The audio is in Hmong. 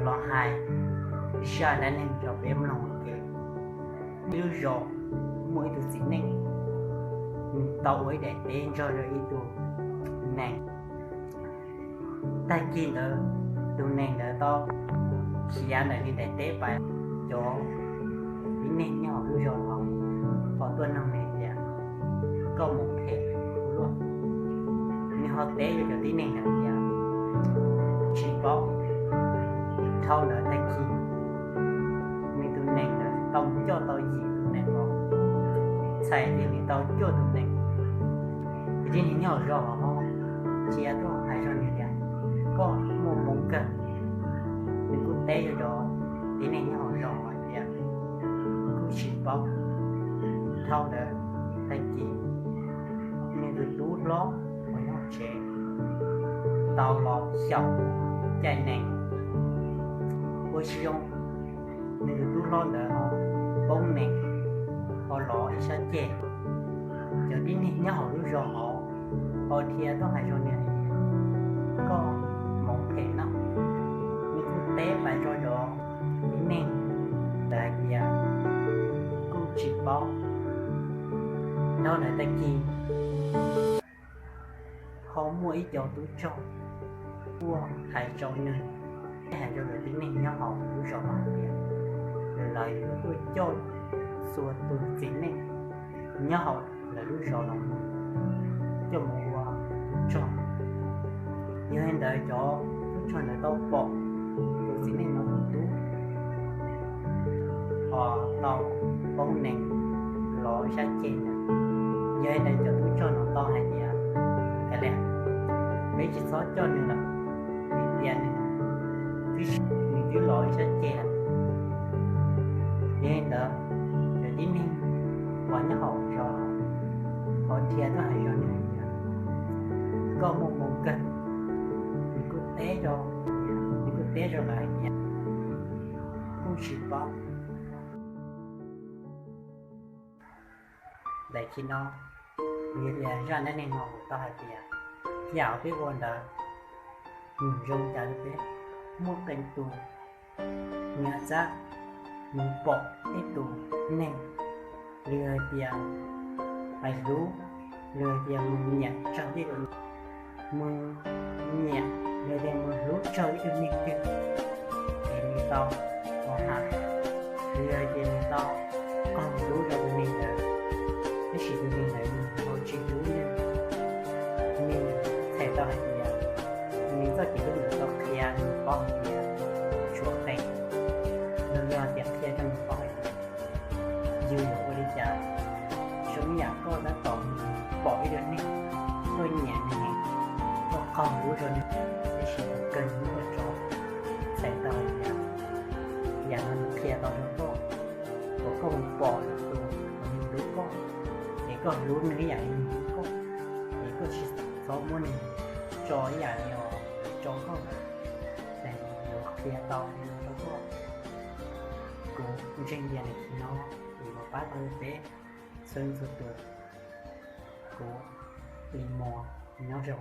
Los hais zaj dab neeg rau peb mloog ua ke. Ib lub zos muaj ib tug txiv neej, nws tau ua ib daim teb nrog rau ib tug nees. Tag kis ntawd tus nees ntawd tau khiav ntawm nws daim teb pais, cov tib neeg nyob hauv lub zos los ho tuaj noog nws tias, koj mus phem ua luaj? Nws ho teb rau cov tib neeg ntawd tias, tsis paub. Dhau ntawd tag kis nws tus nees ntawd tau mus coj tau yim tus nees los, txhais tias nws tau cuaj tus nees. Ces tib neeg nyob hauv zos ho cia tuaj hais rau nws tias, koj muaj hmoo kawg. Nws kuj teb rau cov tib neeg nyob hauv zos hais tias, kuj tsis paub. Dhau ntawd tag kis nws tus tub hlob uas nyob tsev tau los xyaum caij nees, ua tsis zoo nws tus tub hlob ntawd ho poob nees, ho lov ib sab ceg. Cov tib neeg nyob hauv lub zos hov ho dhia tuaj hais rau nws, koj hmoov phem no. Nws kuj teb pais rau cov tib neeg ntawd hais tias, kuj tsis paub. Dhau ntawd tag kis ho muaj ib co tub rog tuaj hais rau nws, thiab hais rau cov tib neeg nyob hauv lub zos no hais tias, lawv yuav tuaj coj txhua tus txiv neej nyob hauv lawv lub zos no mus, coj mus ua tub rog. Yog li ntawd cov tub rog ntawd tau pom tus txiv neej no tus tub ho tau poob nees, lov ib sab ceg ntawd. Yog li ntawd cov tub rog no tau hais tias, kav liam, peb tsis txhob coj nws lawm, vim tias nws twb, nws twb lov ib sab ceg lawm. Yog li ntawd cov tib neeg uas nyob hauv zos ho dhia tuaj hais rau nws tias, koj muaj hmoo kawg. Nws kuj teb rau, nws kuj teb rau lawv hais tias, kuj tsis paub. Ntawm tsis no, yog tias zaj dab neeg no kuv tau hais tias, yam uas peb ua ntawd nws zoo cas li peb. Muaj qee tus niam txab mus pom ib tus neeg, los hais tias hais hlub, los hais tias mus nyiam raug ib tug, mus nyiam, los hais tias mus hlub raug ib tug neeg twg, ces nws tau ua ha, los hais tias nws tau qaug hlub rau tus neeg ntawd, tab sis tus neeg ntawd nws ho tsis hlub nws. Nws txhais tau hais tias nws txoj kev hlub ntawd tau qhia nws paub hais tias tshuav qee, los yog tias qhia rau nws paub hais tias yus yuav ua li cas. Zoo ib yam koj tab tom pom ib tug neeg, koj nyiam nws, koj qaug hlub rau nws, tab sis kawg nws muab koj tso. Txhais tau hais tias yam no nws qhia tau rau koj, kom koj mus pom tus uas nws hlub koj, es koj hlub nws ib yam li nws hlub koj, es koj tsis txhob muab nws tso ib yam li uas nws tso koj lawm. Ces yuav qhia tau li no rau koj. Kuv ntseeg tias nws tsis no, es yuav pab tau peb txhua leej txhua tus. Kuv Lis Muas, nyob zoo.